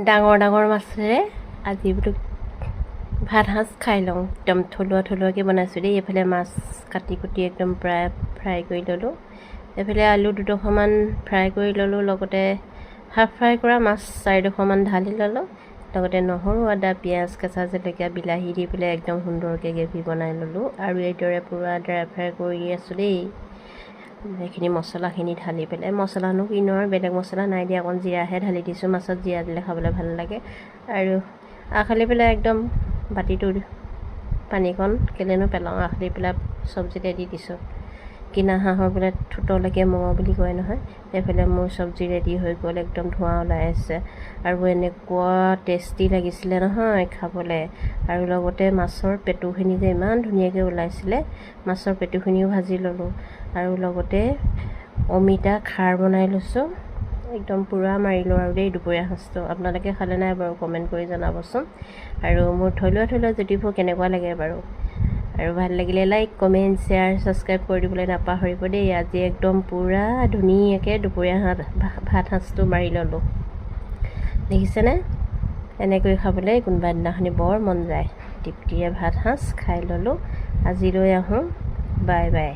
ডাঙৰ ডাঙৰ মাছেৰে আজি বোলো ভাত সাঁজ খাই লওঁ। একদম থলুৱা থলুৱাকৈ বনাইছোঁ দেই। এইফালে মাছ কাটি কুটি একদম প্ৰায় ফ্ৰাই কৰি ল'লোঁ। এইফালে আলু দুডোখৰমান ফ্ৰাই কৰি ল'লোঁ, লগতে হাফ ফ্ৰাই কৰা মাছ চাৰিডোখৰমান ঢালি ল'লোঁ। লগতে নহৰু, আদা, পিঁয়াজ, কেঁচা জলকীয়া, বিলাহী দি পেলাই একদম সুন্দৰকৈ গ্ৰেভি বনাই ল'লোঁ। আৰু এইদৰে পূৰা ড্ৰাই ফ্ৰাই কৰি আছোঁ দেই। সেইখিনি মছলাখিনি ঢালি পেলাই, মছলানো কিনো আৰু, বেলেগ মছলা নাই দিয়া, অকণ জিৰাহে ঢালি দিছোঁ। মাছত জিৰা দিলে খাবলৈ ভাল লাগে। আৰু আখলি পেলাই একদম বাতিটোৰ পানীকণ কেলেনো পেলাওঁ, আখলি পেলাই চব্জিতে দি দিছোঁ। কিনা হাঁহৰ বোলে ঠোঁটলৈকে মঙহ বুলি কয় নহয়। এইফালে মোৰ চব্জি ৰেডি হৈ গ'ল, একদম ধোঁৱা ওলাই আছে। আৰু এনেকুৱা টেষ্টি লাগিছিলে নহয় খাবলৈ। আৰু লগতে মাছৰ পেটুখিনি যে ইমান ধুনীয়াকৈ ওলাইছিলে, মাছৰ পেটুখিনিও ভাজি ল'লোঁ। আৰু লগতে অমিতা খাৰ বনাই লৈছোঁ। একদম পূৰা মাৰিলোঁ আৰু দেই দুপৰীয়া সাঁজটো। আপোনালোকে খালে নাই বাৰু, কমেণ্ট কৰি জনাবচোন। আৰু মোৰ থলুৱা থলুৱা জুতিবোৰ কেনেকুৱা লাগে বাৰু? আৰু ভাল লাগিলে লাইক, কমেণ্ট, শ্বেয়াৰ, ছাবস্ক্ৰাইব কৰি দিবলৈ নাপাহৰিব দেই। আজি একদম পূৰা ধুনীয়াকৈ দুপৰীয়া ভাত সাঁজটো মাৰি ল'লোঁ, দেখিছেনে? এনেকৈ খাবলৈ কোনোবা দিনাখনি বৰ মন যায়। তৃপ্তিৰে ভাত সাঁজ খাই ল'লোঁ। আজিলৈ আহোঁ, বাই বাই।